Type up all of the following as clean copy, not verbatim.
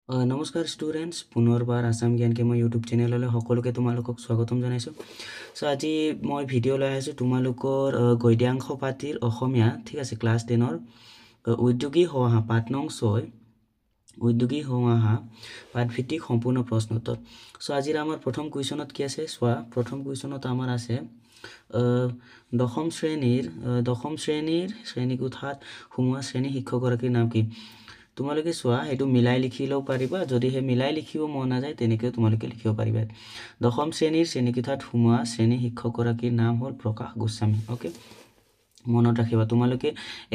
নমস্কাৰ ষ্টুডেণ্টছ, পুনৰবাৰ আছাম জ্ঞান কে মই ইউটিউব চেনেললৈ সকলোকে তোমালোকক স্বাগতম জনাইছোঁ। চ' আজি মই ভিডিঅ' লৈ আহিছোঁ তোমালোকৰ গদ্যাংশ পাতিৰ অসমীয়া, ঠিক আছে, ক্লাছ 10ৰ উদ্যোগী হওঁ আহা পাঠ নং 6, উদ্যোগী হওঁ আহা পাঠভিত্তিক সম্পূৰ্ণ প্ৰশ্নোত্তৰ। চ' আজিৰ আমাৰ প্ৰথম কুৱেশ্যনত কি আছে চোৱা। প্ৰথম কুৱেশ্যনত আমাৰ আছে দশম শ্ৰেণীৰ শ্ৰেণীকোঠাত সোমোৱা শ্ৰেণী শিক্ষকগৰাকীৰ নাম কি? তোমালোকে চোৱা, সেইটো মিলাই লিখিলেও পাৰিবা, যদিহে মিলাই লিখিব মন নাযায় তেনেকৈও তোমালোকে লিখিব পাৰিবা। দশম শ্ৰেণীৰ শ্ৰেণীকোঠাত সোমোৱা শ্ৰেণী শিক্ষকগৰাকীৰ নাম হ'ল প্ৰকাশ গোস্বামী। অ'কে, মনত ৰাখিবা, তোমালোকে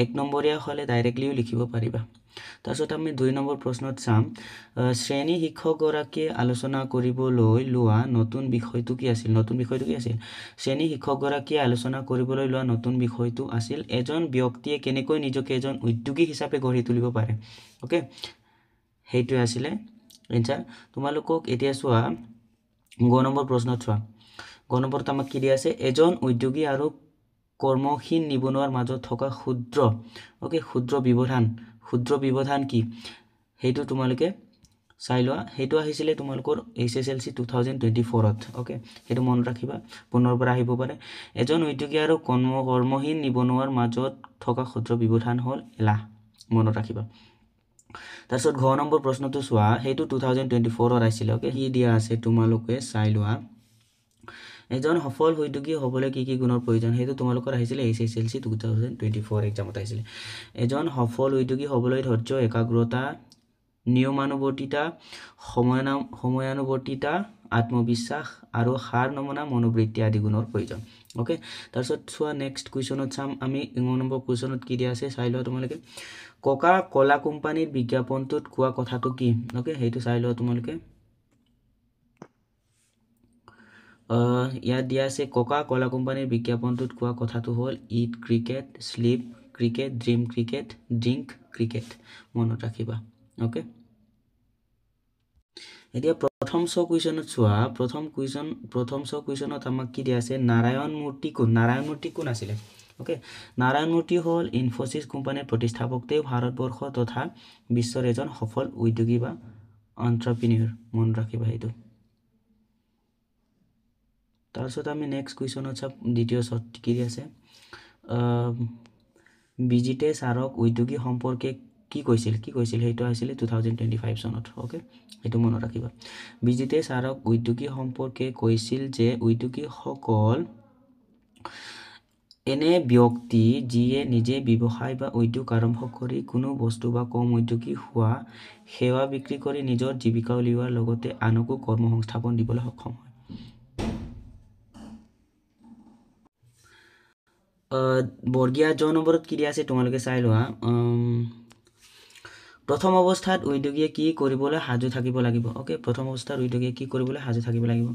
1 নম্বৰীয়া হ'লে ডাইৰেক্টলিও লিখিব পাৰিবা। তাৰপিছত আমি 2 নম্বৰ প্ৰশ্নত চাম, শ্ৰেণী শিক্ষকগৰাকীয়ে আলোচনা কৰিবলৈ লোৱা নতুন বিষয়টো কি আছিল? নতুন বিষয়টো কি আছিল? শ্ৰেণী শিক্ষকগৰাকীয়ে আলোচনা কৰিবলৈ লোৱা নতুন বিষয়টো আছিল এজন ব্যক্তিয়ে কেনেকৈ নিজকে এজন উদ্যোগী হিচাপে গঢ়ি তুলিব পাৰে। অ'কে, সেইটোৱে আছিলে এনচাৰ। তোমালোকক এতিয়া চোৱা গ নম্বৰ প্ৰশ্নত চোৱা, গ নম্বৰত আমাক কি দিয়া আছে? এজন উদ্যোগী আৰু কৰ্মহীন নিবনুৱাৰ মাজত থকা ক্ষুদ্ৰ, অ'কে, ক্ষুদ্ৰ ব্যৱধান কি, সেইটো তোমালোকে চাই লোৱা। সেইটো আহিছিলে তোমালোকৰ HSLC 2024ত। অ'কে, সেইটো মনত ৰাখিবা, পুনৰবাৰ আহিব পাৰে। এজন উদ্যোগী আৰু কৰ্মহীন নিবনুৱাৰ মাজত থকা ক্ষুদ্ৰ ব্যৱধান হ'ল এলাহ, মনত ৰাখিবা। তাৰপিছত ঘ নম্বৰ প্ৰশ্নটো চোৱা, সেইটো 2024ত আহিছিলে। অ'কে, কি দিয়া আছে তোমালোকে চাই লোৱা। এজন সফল উদ্যোগী হ'বলৈ কি কি গুণৰ প্ৰয়োজন, সেইটো তোমালোকৰ আহিছিলে HSLC 2024 এক্সামত আহিছিলে। এজন সফল উদ্যোগী হ'বলৈ ধৈৰ্য, একাগ্ৰতা, নিয়মানুৱৰ্তিতা, সময়ানুৱৰ্তিতা, আত্মবিশ্বাস আৰু হাৰ নমনা মনোবৃত্তি আদি গুণৰ প্ৰয়োজন। অ'কে, তাৰপিছত চোৱা নেক্সট কুৱেশ্যনত চাম আমি 9 নম্বৰ কুৱেশ্যনত কি দিয়া আছে চাই লোৱা তোমালোকে। কোকা ক'লা কোম্পানীৰ বিজ্ঞাপনটোত কোৱা কথাটো কি? অ'কে, সেইটো চাই লোৱা তোমালোকে। ইয়াত দিয়া আছে কোকা ক'লা কোম্পানীৰ বিজ্ঞাপনটোত কোৱা কথাটো হ'ল eat cricket, sleep cricket, dream cricket, drink cricket, মনত ৰাখিবা। অ'কে, এতিয়া প্ৰথম ছ কুৱেশ্যনত চোৱা, প্ৰথম ছ কুৱেশ্যনত আমাক কি দিয়া আছে? নাৰায়ণ মূৰ্তি কোন? নাৰায়ণ মূৰ্তি কোন আছিলে? অ'কে, নাৰায়ণ মূৰ্তি হ'ল ইনফ'চিছ কোম্পানীৰ প্ৰতিষ্ঠাপক। তেওঁ ভাৰতবৰ্ষ তথা বিশ্বৰ এজন সফল উদ্যোগী বা অন্টাৰপ্ৰিনিয়ৰ, মনত ৰাখিবা সেইটো। তাৰপিছত আমি নেক্সট কুৱেশ্যনত চাম দ্বিতীয় চত কি আছে? বিজিতে ছাৰক উদ্যোগী সম্পৰ্কে কি কৈছিল? কি কৈছিল সেইটো আহিছিলে 2025 চনত। অ'কে, সেইটো মনত ৰাখিবা। বিজিতে ছাৰক উদ্যোগী সম্পৰ্কে কৈছিল যে উদ্যোগীসকল এনে ব্যক্তি যিয়ে নিজে ব্যৱসায় বা উদ্যোগ আৰম্ভ কৰি কোনো বস্তু বা কম উদ্যোগী হোৱা সেৱা বিক্ৰী কৰি নিজৰ জীৱিকা উলিওৱাৰ লগতে আনকো কৰ্মসংস্থাপন দিবলৈ সক্ষম হয়। বৰ্গীয়া জ নম্বৰত কি দিয়া আছে তোমালোকে চাই লোৱা। প্ৰথম অৱস্থাত উদ্যোগীয়ে কি কৰিবলৈ সাজু থাকিব লাগিব? অ'কে, প্ৰথম অৱস্থাত উদ্যোগীয়ে কি কৰিবলৈ সাজু থাকিব লাগিব?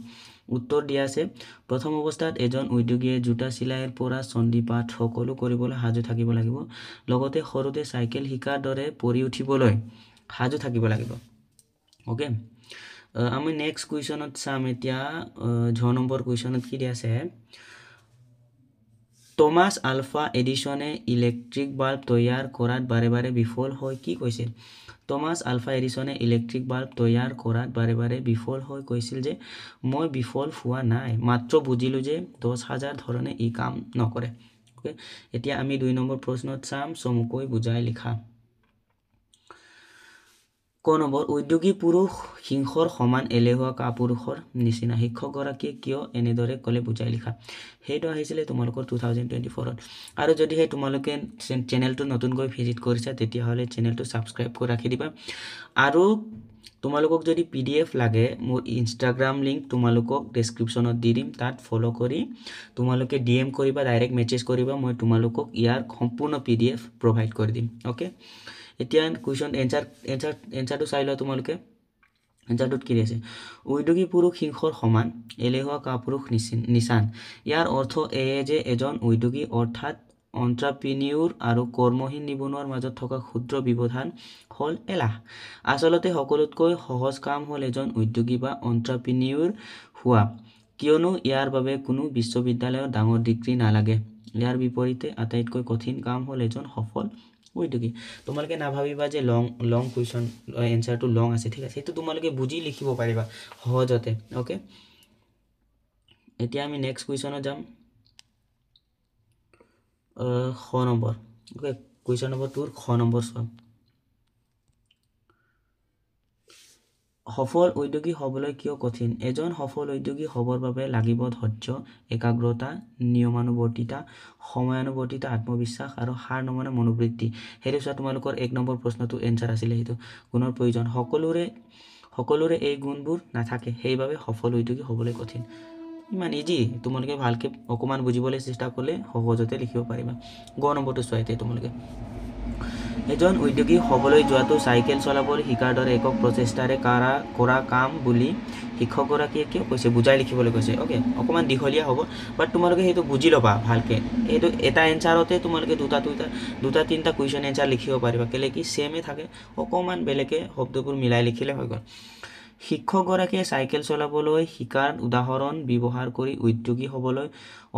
উত্তৰ দিয়া আছে প্ৰথম অৱস্থাত এজন উদ্যোগীয়ে জোতা চিলাইৰ পৰা চণ্ডীপাঠ সকলো কৰিবলৈ সাজু থাকিব লাগিব, লগতে সৰুতে চাইকেল শিকাৰ দৰে পৰি উঠিবলৈ সাজু থাকিব লাগিব। অ'কে, আমি নেক্সট কুৱেশ্যনত চাম এতিয়া ঝ নম্বৰ কুৱেশ্যনত কি দিয়া আছে? টমাছ আলফা এডিছনে ইলেক্ট্ৰিক বাল্ব তৈয়াৰ কৰাত বাৰে বাৰে বিফল হৈ কি কৈছিল? টমাছ আলফা এডিছনে ইলেক্ট্ৰিক বাল্ব তৈয়াৰ কৰাত বাৰে বাৰে বিফল হৈ কৈছিল যে মই বিফল হোৱা নাই, মাত্ৰ বুজিলোঁ যে 10,000 ধৰণে ই কাম নকৰে। অ'কে, এতিয়া আমি 2 নম্বৰ প্ৰশ্নত চাম চমুকৈ বুজাই লিখা। ক নম্বৰ, উদ্যোগী পুৰুষ সিংহৰ সমান এলেহুৱা কাপুৰুষৰ নিচিনা, শিক্ষকগৰাকীয়ে কিয় এনেদৰে ক'লে বুজাই লিখা। সেইটো আহিছিলে তোমালোকৰ 2024ত। আৰু যদিহে তোমালোকে চেনেলটো নতুনকৈ ভিজিট কৰিছা তেতিয়াহ'লে চেনেলটো ছাবস্ক্ৰাইব কৰি ৰাখি দিবা। আৰু তোমালোকক যদি PDF লাগে মোৰ ইনষ্টাগ্ৰাম লিংক তোমালোকক ডেছক্ৰিপশ্যনত দি দিম, তাত ফ'ল' কৰি তোমালোকে DM কৰিবা, ডাইৰেক্ট মেছেজ কৰিবা, মই তোমালোকক ইয়াৰ সম্পূৰ্ণ PDF provide কৰি দিম। অ'কে, এতিয়া কুৱেশ্যন এনচাৰটো চাই লোৱা তোমালোকে। এনচাৰটোত কি আছে? উদ্যোগী পুৰুষ সিংহৰ সমান এলেহুৱা কাপুৰুষ নিচান। ইয়াৰ অৰ্থ এয়ে যে এজন উদ্যোগী অৰ্থাৎ অন্টাৰপ্ৰিনিউৰ আৰু কৰ্মহীন নিবনুৱাৰ মাজত থকা ক্ষুদ্ৰ ব্যৱধান হ'ল এলাহ। আচলতে সকলোতকৈ সহজ কাম হ'ল এজন উদ্যোগী বা অন্টাৰপ্ৰিনিউৰ হোৱা, কিয়নো ইয়াৰ বাবে কোনো বিশ্ববিদ্যালয়ৰ ডাঙৰ ডিগ্ৰী নালাগে। ইয়াৰ বিপৰীতে আটাইতকৈ কঠিন কাম হ'ল এজন সফল উদ্যোগী। তোমালোকে নাভাবিবা যে লং লং কুৱেশ্যন এনচাৰটো লং আছে, ঠিক আছে, সেইটো তোমালোকে বুজি লিখিব পাৰিবা সহজতে। অ'কে, এতিয়া আমি নেক্সট কুৱেশ্যনত যাম, খ নম্বৰ। অ'কে, কুৱেশ্যন নম্বৰ 2ৰ খ নম্বৰ চোৱা। সফল উদ্যোগী হ'বলৈ কিয় কঠিন? এজন সফল উদ্যোগী হ'বৰ বাবে লাগিব ধৈৰ্য, একাগ্ৰতা, নিয়মানুৱৰ্তিতা, সময়ানুৱৰ্তিতা, আত্মবিশ্বাস আৰু হাৰ নমনা মনোবৃত্তি। সেইটো চোৱা তোমালোকৰ 1 নম্বৰ প্ৰশ্নটো এনচাৰ আছিলে, সেইটো গুণৰ প্ৰয়োজন। সকলোৰে এই গুণবোৰ নাথাকে, সেইবাবে সফল উদ্যোগী হ'বলৈ কঠিন। ইমান ইজি, তোমালোকে ভালকৈ অকণমান বুজিবলৈ চেষ্টা কৰিলে সহজতে লিখিব পাৰিবা। গ নম্বৰটো চোৱা এতিয়া তোমালোকে। এজন উদ্যোগী হ'বলৈ যোৱাটো চাইকেল চলাবলৈ শিকাৰ দৰে একক প্ৰচেষ্টাৰে কৰা কাম বুলি শিক্ষকগৰাকীয়ে কিয় কৈছে? বুজাই লিখিবলৈ কৈছে। অ'কে, অকণমান দীঘলীয়া হ'ব, বাট তোমালোকে সেইটো বুজি ল'বা ভালকৈ। এইটো এটা এনচাৰতে তোমালোকে দুটা তিনিটা কুৱেশ্যন এনচাৰ লিখিব পাৰিবা, কেলৈ কি ছেমে থাকে, অকণমান বেলেগে শব্দবোৰ মিলাই লিখিলে হৈ গ'ল। শিক্ষকগৰাকীয়ে চাইকেল চলাবলৈ শিকাৰ উদাহৰণ ব্যৱহাৰ কৰি উদ্যোগী হ'বলৈ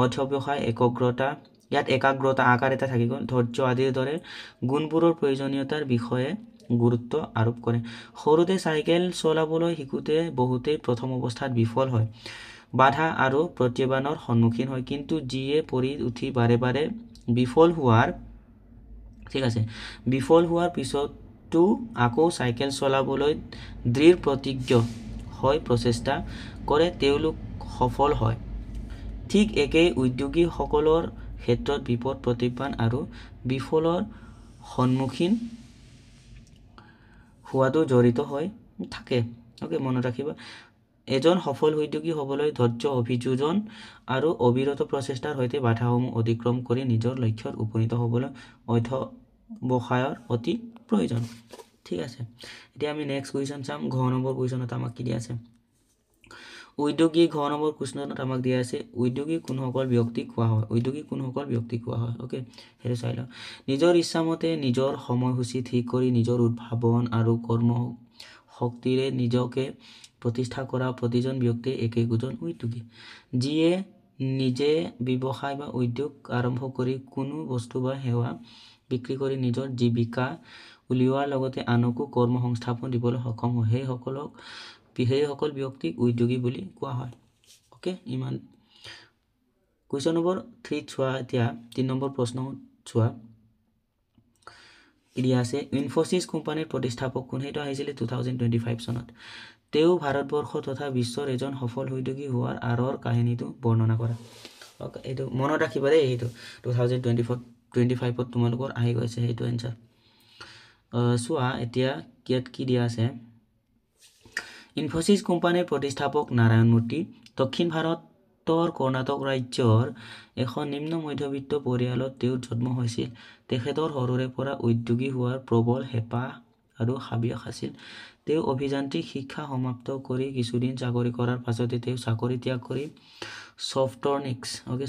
অধ্যৱসায়, একগ্ৰতা, ইয়াত একাগ্ৰতা আকাৰ এটা থাকি গ'ল, ধৈৰ্য আদিৰ দৰে গুণবোৰৰ প্ৰয়োজনীয়তাৰ বিষয়ে গুৰুত্ব আৰোপ কৰে। সৰুতে চাইকেল চলাবলৈ শিকোঁতে বহুতেই প্ৰথম অৱস্থাত বিফল হয়, বাধা আৰু প্ৰত্যাহ্বানৰ সন্মুখীন হয়, কিন্তু যিয়ে পৰি উঠি বাৰে বাৰে বিফল হোৱাৰ, ঠিক আছে, বিফল হোৱাৰ পিছতো আকৌ চাইকেল চলাবলৈ দৃঢ় প্ৰতিজ্ঞ হৈ প্ৰচেষ্টা কৰে, তেওঁলোক সফল হয়। ঠিক একেই উদ্যোগীসকলৰ ক্ষেত্ৰত বিপদ, প্ৰত্যাহ্বান আৰু বিফলৰ সন্মুখীন হোৱাটো জড়িত হৈ থাকে। অ'কে, মনত ৰাখিবা, এজন সফল উদ্যোগী হ'বলৈ ধৈৰ্য, অভিযোজন আৰু অবিৰত প্ৰচেষ্টাৰ সৈতে বাধাসমূহ অতিক্ৰম কৰি নিজৰ লক্ষ্যত উপনীত হ'বলৈ অধ্যৱসায়ৰ অতি প্ৰয়োজন। ঠিক আছে, এতিয়া আমি নেক্সট কুৱেশ্যন চাম। ঘ নম্বৰ কুৱেশ্যনত আমাক কি দিয়া আছে? উদ্যোগী। ঘ নম্বৰ কুৱেশ্যনত আমাক দিয়া আছে উদ্যোগী কোনসকল ব্যক্তিক কোৱা হয়? উদ্যোগী কোনসকল ব্যক্তিক কোৱা হয়? অ'কে, সেইটো চাই লওঁ। নিজৰ ইচ্ছামতে নিজৰ সময়সূচী ঠিক কৰি নিজৰ উদ্ভাৱন আৰু কৰ্ম শক্তিৰে নিজকে প্ৰতিষ্ঠা কৰা প্ৰতিজন ব্যক্তিয়ে একোজন উদ্যোগী, যিয়ে নিজে ব্যৱসায় বা উদ্যোগ আৰম্ভ কৰি কোনো বস্তু বা সেৱা বিক্ৰী কৰি নিজৰ জীৱিকা উলিওৱাৰ লগতে আনকো কৰ্ম সংস্থাপন দিবলৈ সক্ষম হয়, সেইসকল ব্যক্তিক উদ্যোগী বুলি কোৱা হয়। অ'কে, ইমান। কুৱেশ্যন নম্বৰ 3 চোৱা, এতিয়া 3 নম্বৰ প্ৰশ্ন চোৱা কি দিয়া আছে? ইনফ'চিছ কোম্পানীৰ প্ৰতিষ্ঠাপক কোন? সেইটো আহিছিলে 2025 চনত। তেওঁ ভাৰতবৰ্ষ তথা বিশ্বৰ এজন সফল উদ্যোগী হোৱাৰ আঁৰৰ কাহিনীটো বৰ্ণনা কৰা। অ'কে, এইটো মনত ৰাখিবা দেই, সেইটো 2024-25ত তোমালোকৰ আহি গৈছে সেইটো এনচাৰ। চোৱা এতিয়া ইয়াত কি দিয়া আছে? ইনফ'চিছ কোম্পানীৰ প্ৰতিষ্ঠাপক নাৰায়ণ মূৰ্তি দক্ষিণ ভাৰতৰ কৰ্ণাটক ৰাজ্যৰ এখন নিম্ন মধ্যবিত্ত পৰিয়ালত তেওঁৰ জন্ম হৈছিল। তেখেতৰ সৰুৰে পৰা উদ্যোগী হোৱাৰ প্ৰবল হেঁপাহ আৰু হাবিয়াস আছিল। তেওঁ অভিযান্ত্ৰিক শিক্ষা সমাপ্ত কৰি কিছুদিন চাকৰি কৰাৰ পাছতে তেওঁ চাকৰি ত্যাগ কৰি ছফ্টৰনিক্স, অ'কে,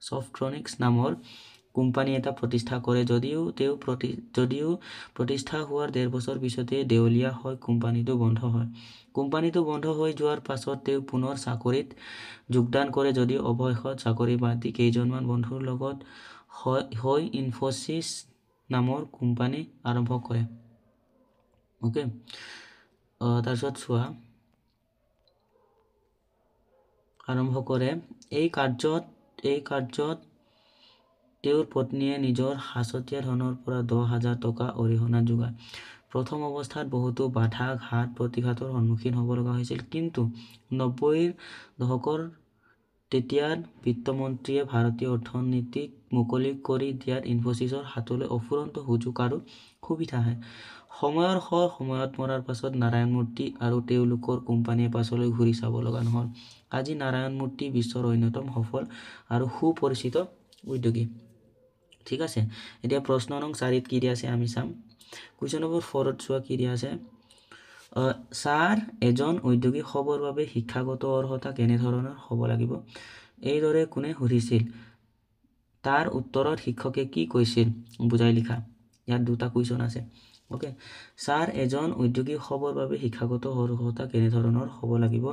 ছফ্টৰনিক্স নামৰ কোম্পানী এটা প্ৰতিষ্ঠা কৰে। যদিও প্ৰতিষ্ঠা হোৱাৰ 1.5 বছৰ পিছতে দেউলীয়া হৈ কোম্পানীটো বন্ধ হয়। কোম্পানীটো বন্ধ হৈ যোৱাৰ পাছত তেওঁ পুনৰ চাকৰিত যোগদান কৰে, যদিও অৱশেষত চাকৰি বাদ দি কেইজনমান বন্ধুৰ লগত হৈ ইনফ'চিছ নামৰ কোম্পানী আৰম্ভ কৰে। অ'কে, তাৰপিছত চোৱা আৰম্ভ কৰে। এই কাৰ্যত তেওঁৰ পত্নীয়ে নিজৰ সাঁচতীয়া ধনৰ পৰা 10,000 টকা অৰিহণা যোগায়। প্ৰথম অৱস্থাত বহুতো বাধা, ঘাত প্ৰতিঘাতৰ সন্মুখীন হ'ব লগা হৈছিল, কিন্তু 90ৰ দশকৰ তেতিয়াৰ বিত্তমন্ত্ৰীয়ে ভাৰতীয় অৰ্থনীতিক মুকলি কৰি দিয়াত ইনফ'চিছৰ হাতলৈ অফুৰন্ত সুযোগ আৰু সুবিধা আহে। সময়ৰ শৰ সময়ত মৰাৰ পাছত নাৰায়ণ মূৰ্তি আৰু তেওঁলোকৰ কোম্পানীয়ে পাছলৈ ঘূৰি চাব লগা নহ'ল। আজি নাৰায়ণ মূৰ্তি বিশ্বৰ অন্যতম সফল আৰু সুপৰিচিত উদ্যোগী। ঠিক আছে, এতিয়া প্ৰশ্ন নং 4ত কি দিয়া আছে আমি চাম। কুৱেশ্যন নম্বৰ 4ত চোৱা কি দিয়া আছে? ছাৰ, এজন উদ্যোগী হ'বৰ বাবে শিক্ষাগত অৰ্হতা কেনেধৰণৰ হ'ব লাগিব? এইদৰে কোনে সুধিছিল? তাৰ উত্তৰত শিক্ষকে কি কৈছিল বুজাই লিখা। ইয়াত দুটা কুৱেশ্যন আছে। অ'কে, ছাৰ, এজন উদ্যোগী হ'বৰ বাবে শিক্ষাগত অৰ্হতা কেনেধৰণৰ হ'ব লাগিব?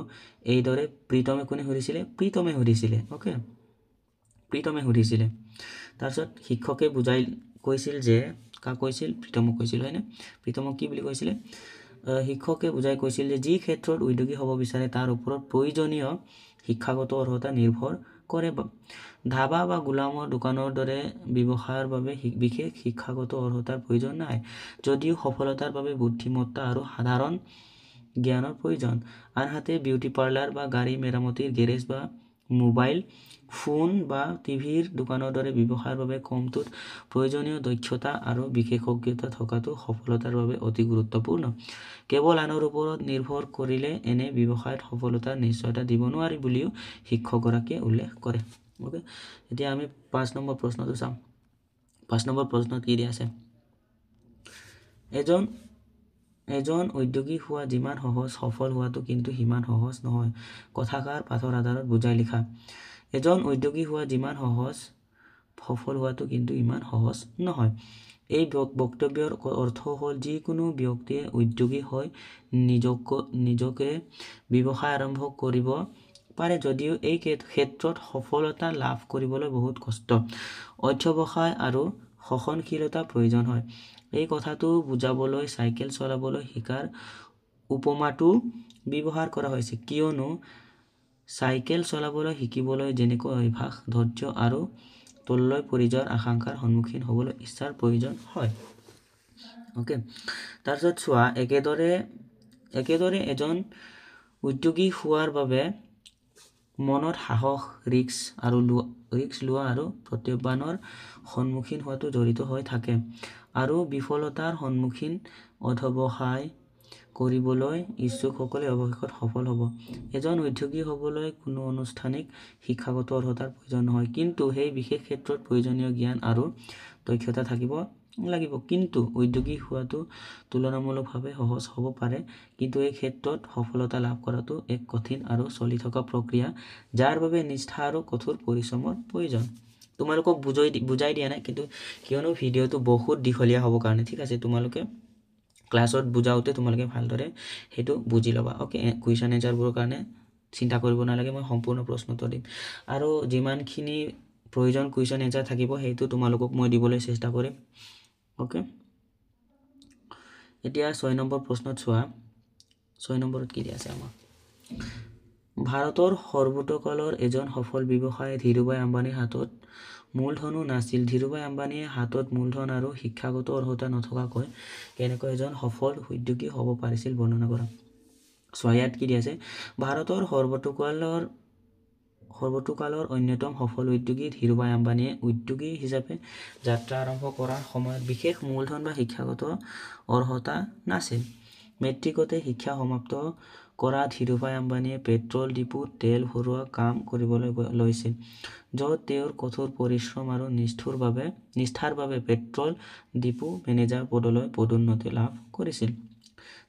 এইদৰে প্ৰীতমে কোনে সুধিছিলে? প্ৰীতমে সুধিছিলে। অ'কে, প্ৰীতমে সুধিছিলে। তাৰপিছত শিক্ষকে বুজাই কৈছিল যে, কাক কৈছিল? প্ৰীতমক কৈছিল, হয়নে? প্ৰীতমক কি বুলি কৈছিলে? শিক্ষকে বুজাই কৈছিল যে যি ক্ষেত্ৰত উদ্যোগী হ'ব বিচাৰে তাৰ ওপৰত প্ৰয়োজনীয় শিক্ষাগত অৰ্হতা নিৰ্ভৰ কৰে। ধাবা বা গোলামৰ দোকানৰ দৰে ব্যৱসায়ৰ বাবে বিশেষ শিক্ষাগত অৰ্হতাৰ প্ৰয়োজন নাই, যদিও সফলতাৰ বাবে বুদ্ধিমত্তা আৰু সাধাৰণ জ্ঞানৰ প্ৰয়োজন। আনহাতে বিউটি পাৰ্লাৰ বা গাড়ী মেৰামতিৰ গেৰেজ বা মোবাইল ফোন বা টিভিৰ দোকানৰ দৰে ব্যৱসায়ৰ বাবে কমটোত প্ৰয়োজনীয় দক্ষতা আৰু বিশেষজ্ঞতা থকাটো সফলতাৰ বাবে অতি গুৰুত্বপূৰ্ণ। কেৱল আনৰ ওপৰত নিৰ্ভৰ কৰিলে এনে ব্যৱসায়ত সফলতাৰ নিশ্চয়তা দিব নোৱাৰি বুলিও শিক্ষকগৰাকীয়ে উল্লেখ কৰে। অ'কে, এতিয়া আমি 5 নম্বৰ প্ৰশ্নটো চাম। 5 নম্বৰ প্ৰশ্নত কি দিয়া আছে? এজন উদ্যোগী হোৱা যিমান সহজ, সফল হোৱাটো কিন্তু সিমান সহজ নহয়। কথাষাৰ পাঠৰ আধাৰত বুজাই লিখা। এজন উদ্যোগী হোৱা যিমান সহজ, সফল হোৱাটো কিন্তু ইমান সহজ নহয়। এই বক্তব্যৰ অৰ্থ হ'ল যিকোনো ব্যক্তিয়ে উদ্যোগী হৈ নিজকে ব্যৱসায় আৰম্ভ কৰিব পাৰে যদিও এই ক্ষেত্ৰত সফলতা লাভ কৰিবলৈ বহুত কষ্ট, অধ্যৱসায় আৰু সহনশীলতা প্ৰয়োজন হয়। এই কথাটো বুজাবলৈ চাইকেল চলাবলৈ শিকাৰ উপমাটো ব্যৱহাৰ কৰা হৈছে, কিয়নো চাইকেল চলাবলৈ শিকিবলৈ যেনেকৈ অভ্যাস, ধৈৰ্য আৰু তললৈ পৰি যোৱাৰ আশংকাৰ সন্মুখীন হ'বলৈ ইচ্ছাৰ প্ৰয়োজন হয়। অ'কে, তাৰপিছত চোৱা, একেদৰে এজন উদ্যোগী হোৱাৰ বাবে মনত সাহস, ৰিস্ক লোৱা আৰু প্ৰত্যাহ্বানৰ সন্মুখীন হোৱাটো জড়িত হৈ থাকে আৰু বিফলতাৰ সন্মুখীন অধ্যৱসায় কৰিবলৈ ইচ্ছুকসকলে অৱশেষত সফল হ'ব। এজন উদ্যোগী হ'বলৈ কোনো আনুষ্ঠানিক শিক্ষাগত অৰ্হতাৰ প্ৰয়োজন নহয়, কিন্তু সেই বিশেষ ক্ষেত্ৰত প্ৰয়োজনীয় জ্ঞান আৰু দক্ষতা থাকিব লাগিব। কিন্তু উদ্যোগী হোৱাটো তুলনামূলকভাৱে সহজ হ'ব পাৰে, কিন্তু এই ক্ষেত্ৰত সফলতা লাভ কৰাটো এক কঠিন আৰু চলি থকা প্ৰক্ৰিয়া, যাৰ বাবে নিষ্ঠা আৰু কঠোৰ পৰিশ্ৰমৰ প্ৰয়োজন। তোমালোকক বুজাই দিয়া নাই, কিন্তু কিয়নো ভিডিঅ'টো বহুত দীঘলীয়া হ'ব কাৰণে, ঠিক আছে, তোমালোকে ক্লাছত বুজাওঁতে তোমালোকে ভালদৰে সেইটো বুজি ল'বা। অ'কে, কুৱেশ্যন এনচাৰবোৰৰ কাৰণে চিন্তা কৰিব নালাগে, মই সম্পূৰ্ণ প্ৰশ্নটো দিম আৰু যিমানখিনি প্ৰয়োজন কুৱেশ্যন এনচাৰ থাকিব সেইটো তোমালোকক মই দিবলৈ চেষ্টা কৰিম। অ'কে, এতিয়া 6 নম্বৰ প্ৰশ্নত চোৱা, 6 নম্বৰত কি দিয়া আছে আমাক? ভাৰতৰ সৰ্বতকালৰ এজন সফল ব্যৱসায়ী ধীৰুভাই আম্বানীৰ হাতত মূলধনো নাছিল। ধীৰুভাই আম্বানীয়ে হাতত মূলধন আৰু শিক্ষাগত অৰ্হতা নথকাকৈ কেনেকৈ এজন সফল উদ্যোগী হ'ব পাৰিছিল বৰ্ণনা কৰা। চোৱা, ইয়াত কি দিয়া আছে? ভাৰতৰ সৰ্বতোকালৰ অন্যতম সফল উদ্যোগী ধীৰুভাই আম্বানীয়ে উদ্যোগী হিচাপে যাত্ৰা আৰম্ভ কৰাৰ সময়ত বিশেষ মূলধন বা শিক্ষাগত অৰ্হতা নাছিল। মেট্ৰিকতে শিক্ষা সমাপ্ত কৰা ধীৰুভাই আম্বানীয়ে পেট্ৰল ডিপুত তেল ভৰোৱা কাম কৰিবলৈ লৈছিল, য'ত তেওঁৰ কঠোৰ পৰিশ্ৰম আৰু নিষ্ঠাৰ বাবে পেট্ৰল ডিপু মেনেজাৰ পদলৈ পদোন্নতি লাভ কৰিছিল।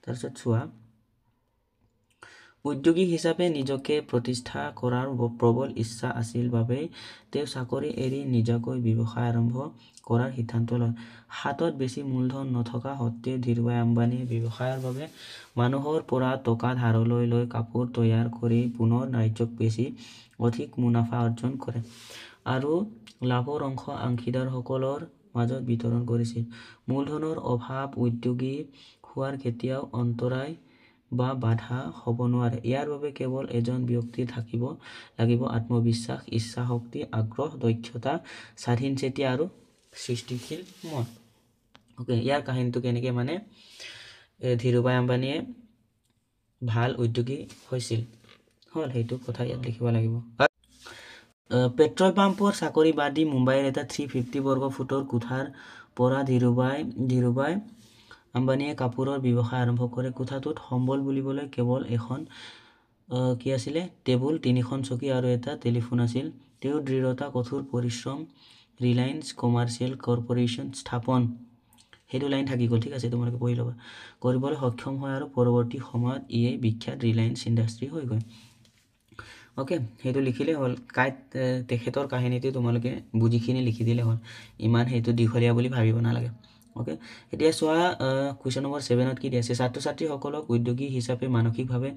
তাৰপিছত চোৱা, উদ্যোগী হিচাপে নিজকে প্ৰতিষ্ঠা কৰাৰ প্ৰবল ইচ্ছা আছিল বাবেই তেওঁ চাকৰি এৰি নিজাকৈ ব্যৱসায় আৰম্ভ কৰাৰ সিদ্ধান্ত লয়। হাতত বেছি মূলধন নথকা সত্ত্বেও ধীৰুভাই আম্বানীয়ে ব্যৱসায়ৰ বাবে মানুহৰ পৰা টকা ধাৰলৈ লৈ কাপোৰ তৈয়াৰ কৰি পুনৰ ৰাজ্যক বেচি অধিক মুনাফা অৰ্জন কৰে আৰু লাভৰ অংশ অংশীদাৰসকলৰ মাজত বিতৰণ কৰিছিল। মূলধনৰ অভাৱ উদ্যোগী হোৱাৰ কেতিয়াও অন্তৰায় বা বাধা হ'ব নোৱাৰে। ইয়াৰ বাবে কেৱল এজন ব্যক্তিৰ থাকিব লাগিব আত্মবিশ্বাস, ইচ্ছা শক্তি, আগ্ৰহ, দক্ষতা, স্বাধীনচেতিয়া আৰু সৃষ্টিশীল মন। অ'কে, ইয়াৰ কাহিনীটো কেনেকৈ মানে ধীৰুভাই আম্বানীয়ে ভাল উদ্যোগী হৈছিল হ'ল সেইটো কথা ইয়াত লিখিব লাগিব। পেট্ৰল পাম্পৰ চাকৰি বাদ দি মুম্বাইৰ এটা 350 বৰ্গ ফুটৰ কোঠাৰ পৰা ধীৰুভাই আম্বানীয়ে কাপোৰৰ ব্যৱসায় আৰম্ভ কৰে। কোঠাটোত সম্বল বুলিবলৈ কেৱল এখন কি আছিলে, টেবুল, 3খন চকী আৰু এটা টেলিফোন আছিল। তেওঁৰ দৃঢ়তা, কঠোৰ পৰিশ্ৰম, ৰিলায়েন্স কমাৰ্চিয়েল কৰ্পৰেশ্যন স্থাপন, সেইটো লাইন থাকি গ'ল, ঠিক আছে, তোমালোকে পঢ়ি ল'বা, কৰিবলৈ সক্ষম হয় আৰু পৰৱৰ্তী সময়ত ইয়েই বিখ্যাত ৰিলায়েন্স ইণ্ডাষ্ট্ৰী হৈ গ'ল। অ'কে, সেইটো লিখিলে হ'ল। তেখেতৰ কাহিনীটো তোমালোকে বুজিখিনি লিখি দিলে হ'ল, ইমান সেইটো দীঘলীয়া বুলি ভাবিব নালাগে। অ'কে, এতিয়া চোৱা, কুৱেশ্যন নম্বৰ 7ত কি দিয়া আছে? ছাত্ৰ ছাত্ৰীসকলক উদ্যোগী হিচাপে মানসিকভাৱে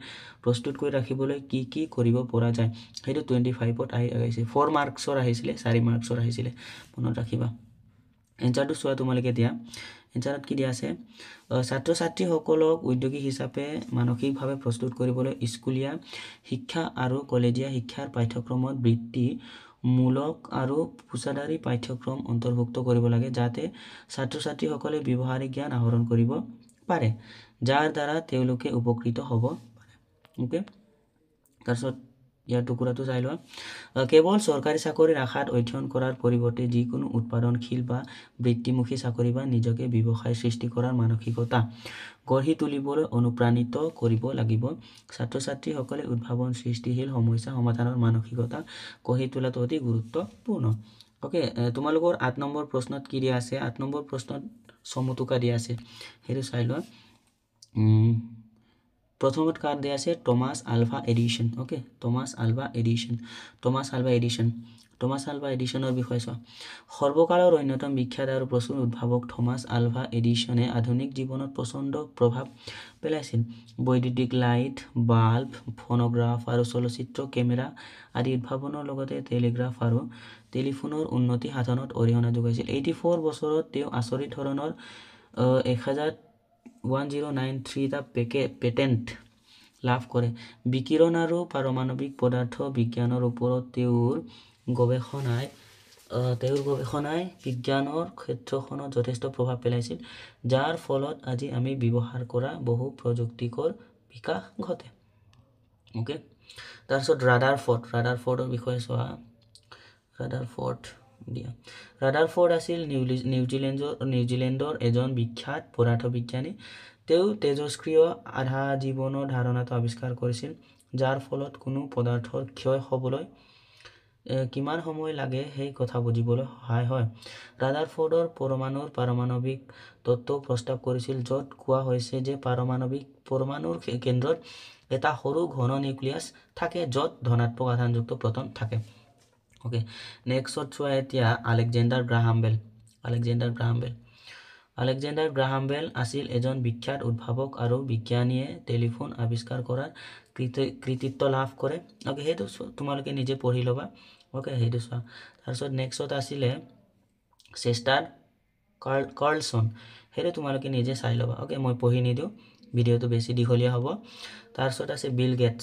প্ৰস্তুত কৰি ৰাখিবলৈ কি কি কৰিব পৰা যায়, সেইটো 25ত আহিছে। 4 মাৰ্কছৰ আহিছিলে, 4 মাৰ্কছৰ আহিছিলে, মনত ৰাখিবা। এনচাৰটো চোৱা তোমালোকে দিয়া। এনচাৰত কি দিয়া আছে? ছাত্ৰ ছাত্ৰীসকলক উদ্যোগী হিচাপে মানসিকভাৱে প্ৰস্তুত কৰিবলৈ স্কুলীয়া শিক্ষা আৰু কলেজীয়া শিক্ষাৰ পাঠ্যক্ৰমত বৃত্তিমূলক আৰু পেছাদাৰী পাঠ্যক্ৰম অন্তৰ্ভুক্ত কৰিব লাগে, যাতে ছাত্ৰ ছাত্ৰীসকলে ব্যৱহাৰিক জ্ঞান আহৰণ কৰিব পাৰে, যাৰ দ্বাৰা তেওঁলোকে উপকৃত হ'ব পাৰে। অ'কে, তাৰপিছত ইয়াৰ টুকুৰাটো চাই লোৱা। কেৱল চৰকাৰী চাকৰিৰ আশাত অধ্যয়ন কৰাৰ পৰিৱৰ্তে যিকোনো উৎপাদনশীল বা বৃত্তিমুখী চাকৰি বা নিজকে ব্যৱসায় সৃষ্টি কৰাৰ মানসিকতা গঢ়ি তুলিবলৈ অনুপ্ৰাণিত কৰিব লাগিব। ছাত্ৰ ছাত্ৰীসকলে উদ্ভাৱন, সৃষ্টিশীল সমস্যা সমাধানৰ মানসিকতা গঢ়ি তোলাটো অতি গুৰুত্বপূৰ্ণ। অ'কে, তোমালোকৰ 8 নম্বৰ প্ৰশ্নত কি দিয়া আছে? 8 নম্বৰ প্ৰশ্নত চমুটোকা দিয়া আছে, সেইটো চাই লোৱা। প্ৰথমত কাৰ দিয়া আছে? Thomas Alva Edison. Okay, Thomas Alva Edison, Thomas Alva Edison, Thomas Alva এডিশ্যনৰ বিষয়ে চোৱা। সৰ্বকালৰ অন্যতম বিখ্যাত আৰু প্ৰচুৰ উদ্ভাৱক থমাছ আলভা এডিশ্যনে আধুনিক জীৱনত প্ৰচণ্ড প্ৰভাৱ পেলাইছিল। বৈদ্যুতিক লাইট, বাল্ব, ফ'ন'গ্ৰাফ আৰু চলচ্চিত্ৰ কেমেৰা আদি উদ্ভাৱনৰ লগতে টেলিগ্ৰাফ আৰু টেলিফোনৰ উন্নতি সাধনত অৰিহণা যোগাইছিল। 84 বছৰত তেওঁ আচৰিত ধৰণৰ 1093টা পেটেণ্ট লাভ কৰে। বিকিৰণ আৰু পাৰমাণৱিক পদাৰ্থ বিজ্ঞানৰ ওপৰত তেওঁৰ গৱেষণাই বিজ্ঞানৰ ক্ষেত্ৰখনত যথেষ্ট প্ৰভাৱ পেলাইছিল, যাৰ ফলত আজি আমি ব্যৱহাৰ কৰা বহু প্ৰযুক্তিকৰ বিকাশ ঘটে। অ'কে, তাৰপিছত ৰাডাৰফৰ্ড, ৰাডাৰফৰ্ডৰ বিষয়ে চোৱা। ৰাডাৰফৰ্ড দিয়া। ৰাডাৰফৰ্ড আছিল নিউজিলেণ্ডৰ এজন বিখ্যাত পদাৰ্থ বিজ্ঞানী। তেওঁ তেজস্ক্ৰিয় আধা জীৱনৰ ধাৰণাটো আৱিষ্কাৰ কৰিছিল, যাৰ ফলত কোনো পদাৰ্থৰ ক্ষয় হ'বলৈ কিমান সময় লাগে সেই কথা বুজিবলৈ সহায় হয়। ৰাডাৰফৰ্ডৰ পৰমাণুৰ পাৰমাণৱিক তত্ত্ব প্ৰস্তাৱ কৰিছিল, য'ত কোৱা হৈছে যে পৰমাণুৰ কেন্দ্ৰত এটা সৰু ঘন নিউক্লিয়াছ থাকে, য'ত ধনাত্মক আধানযুক্ত প্ৰটন থাকে। অ'কে, নেক্সট চোৱা এতিয়া Alexander Graham Bell. Alexander Graham Bell, Alexander Graham Bell আছিল এজন বিখ্যাত উদ্ভাৱক আৰু বিজ্ঞানীয়ে টেলিফোন আৱিষ্কাৰ কৰাৰ কৃতিত্ব লাভ কৰে। অ'কে, সেইটো তোমালোকে নিজে পঢ়ি ল'বা। অ'কে, সেইটো চোৱা। তাৰপিছত নেক্সট আছিলে চেষ্টাৰ কাৰ্লছন, সেইটো তোমালোকে নিজে চাই ল'বা। অ'কে, মই পঢ়ি নিদিওঁ, ভিডিঅ'টো বেছি দীঘলীয়া হ'ব। তাৰপিছত আছে বিল গেটছ।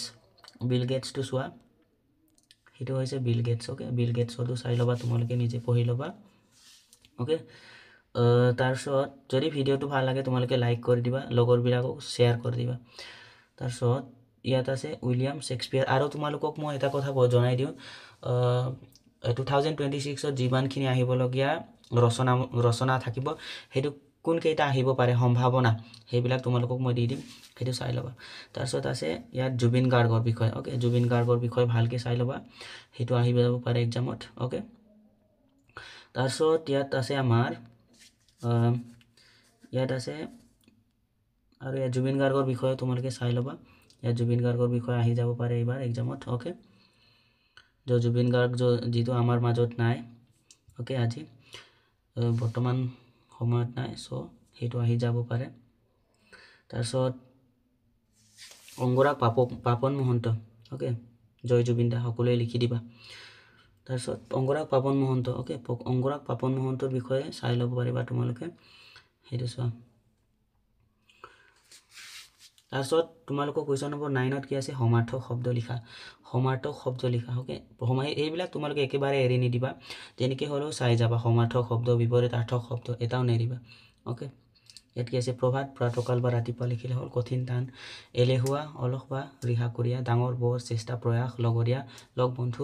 বিল গেটছটো চোৱা, সেইটো হৈছে বিল গেটছ। অ'কে, বিল গেটছৰটো চাই ল'বা, তোমালোকে নিজে পঢ়ি ল'বা। অ'কে, তাৰপিছত যদি ভিডিঅ'টো ভাল লাগে তোমালোকে লাইক কৰি দিবা, লগৰবিলাকক শ্বেয়াৰ কৰি দিবা। তাৰপিছত ইয়াত আছে উইলিয়াম শ্বেক্সপিয়াৰ। আৰু তোমালোকক মই এটা কথা জনাই দিওঁ, 2026ত যিমানখিনি আহিবলগীয়া ৰচনা থাকিব, সেইটো কোনকেইটা আহিব পাৰে সম্ভাৱনা, সেইবিলাক তোমালোকক মই দি দিম, সেইটো চাই ল'বা। তাৰপিছত আছে ইয়াত জুবিন গাৰ্গৰ বিষয়ে। অ'কে, জুবিন গাৰ্গৰ বিষয়ে ভালকৈ চাই ল'বা, সেইটো আহি যাব পাৰে এক্সামত। অ'কে, তাৰপিছত ইয়াত আছে আমাৰ ইয়াত আছে আৰু ইয়াত জুবিন গাৰ্গৰ বিষয়ে তোমালোকে চাই ল'বা, ইয়াত জুবিন গাৰ্গৰ বিষয়ে আহি যাব পাৰে এইবাৰ এক্সামত। অ'কে, জুবিন গাৰ্গ যিটো আমাৰ মাজত নাই, অ'কে, আজি বৰ্তমান সময়ত নাই, চ' সেইটো আহি যাব পাৰে। তাৰপিছত অংগৰাগ পাপন মহন্ত। অ'কে, জয় জুবিন দা সকলোৱে লিখি দিবা। তাৰপিছত অংগৰাগ পাপন মহন্ত। অ'কে, অংগৰাগ পাপন মহন্তৰ বিষয়ে চাই ল'ব পাৰিবা তোমালোকে, সেইটো চোৱা। তাৰপিছত তোমালোকৰ কুৱেশ্যন নম্বৰ 9ত কি আছে? সমাৰ্থক শব্দ লিখা। সমাৰ্থক শব্দ লিখা। অ'কে, এইবিলাক তোমালোকে একেবাৰে এৰি নিদিবা, যেনেকৈ হ'লেও চাই যাবা। সমাৰ্থক শব্দ, বিপৰীতাৰ্থক শব্দ এটাও নেৰিবা। অ'কে, ইয়াত কি আছে? প্ৰভাত, প্ৰাতকাল বা ৰাতিপুৱা লিখিলে হ'ল। কঠিন, টান, এলেহুৱা, অলস বা ৰিহাকুৰীয়া, ডাঙৰ, বৰ, চেষ্টা, প্ৰয়াস, লগৰীয়া, লগ বন্ধু,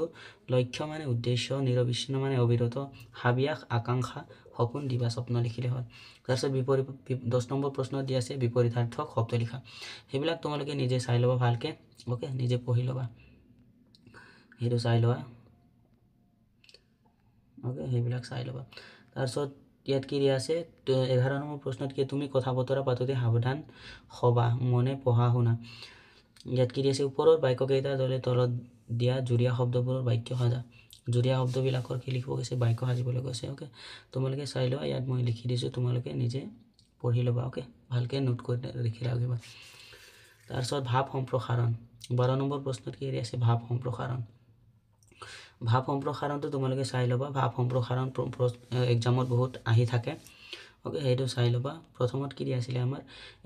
লক্ষ্য মানে উদ্দেশ্য, নিৰবিচ্ছিন্ন মানে অবিৰত, হাবিয়াস, আকাংক্ষা, সপোন, দিবা স্বপ্ন লিখিলে হ'ল। তাৰপিছত বিপৰীত 10 নম্বৰ প্ৰশ্ন দি আছে বিপৰীতাৰ্থক শব্দ লিখা, সেইবিলাক তোমালোকে নিজে চাই ল'বা ভালকৈ। অ'কে, নিজে পঢ়ি ল'বা, সেইটো চাই লোৱা। অ'কে, সেইবিলাক চাই ল'বা। তাৰপিছত ইয়াত কি দিয়া আছে? 11 নম্বৰ প্ৰশ্নত কি? তুমি কথা বতৰা পাতোতে সাৱধান হ'বা, মনে পঢ়া শুনা। ইয়াত কি দিয়া আছে? ওপৰৰ বাক্যকেইটাৰ দৰে তলত দিয়া যুৰীয়া শব্দবোৰৰ বাক্য সাজা। যুৰীয়া শব্দবিলাকৰ কি লিখিব গৈছে? বাক্য সাজিবলৈ কৈছে। অ'কে, তোমালোকে চাই লোৱা, ইয়াত মই লিখি দিছোঁ, তোমালোকে নিজে পঢ়ি ল'বা। অ'কে, ভালকৈ নোট কৰি লিখি ৰাখিবা। তাৰপিছত ভাৱ সম্প্ৰসাৰণ, 12 নম্বৰ প্ৰশ্নত কি আছে? ভাৱ সম্প্ৰসাৰণ। ভাৱ সম্প্ৰসাৰণটো তোমালোকে চাই ল'বা। ভাৱ সম্প্ৰসাৰণ এক্সামত বহুত আহি থাকে। অ'কে, সেইটো চাই ল'বা। প্ৰথমত কি দিয়া আছিলে আমাৰ?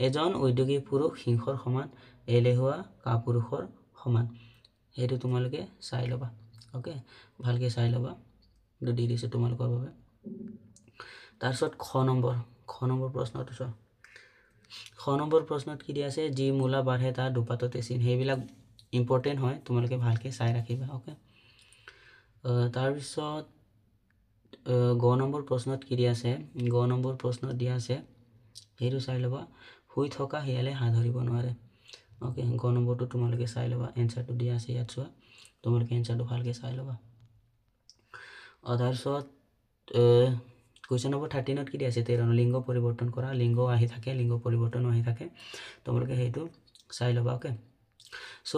এজন উদ্যোগী পুৰুষ সিংহৰ সমান, এলেহুৱা কাপুৰুষৰ সমান। সেইটো তোমালোকে চাই ল'বা। অ'কে, ভালকৈ চাই ল'বা, এইটো দি দিছোঁ তোমালোকৰ বাবে। তাৰপিছত খ নম্বৰ, খ নম্বৰ প্ৰশ্নটো চোৱা। খ নম্বৰ প্ৰশ্নত কি দিয়া আছে? যি মূলা বাঢ়ে তাৰ দুপাততে চিন। সেইবিলাক ইম্পৰ্টেণ্ট হয়, তোমালোকে ভালকৈ চাই ৰাখিবা। অ'কে, তাৰপিছত গ নম্বৰ প্ৰশ্নত কি দিয়া আছে? গ নম্বৰ প্ৰশ্নত দিয়া আছে, সেইটো চাই ল'বা, শুই থকা শিয়ালে হাঁহ ধৰিব নোৱাৰে। অ'কে, গ নম্বৰটো তোমালোকে চাই ল'বা, এনচাৰটো দিয়া আছে ইয়াত চোৱা, তোমালোকে এনচাৰটো ভালকৈ চাই ল'বা। তাৰপিছত কুৱেশ্যন নম্বৰ 13ত কি দিয়া আছে? 13, লিংগ পৰিৱৰ্তন কৰা। লিংগ আহি থাকে, লিংগ পৰিৱৰ্তনো আহি থাকে, তোমালোকে সেইটো চাই ল'বা। অ'কে, চ'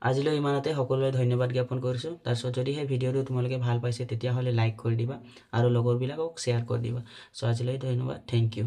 আজিলৈ ইমানতে, সকলোৱে ধন্যবাদ জ্ঞাপন কৰিছোঁ। তাৰপিছত যদি সেই ভিডিঅ'টো তোমালোকে ভাল পাইছে, তেতিয়াহ'লে লাইক কৰি দিবা আৰু লগৰবিলাকক শ্বেয়াৰ কৰি দিবা। চ' আজিলৈ ধন্যবাদ, thank U.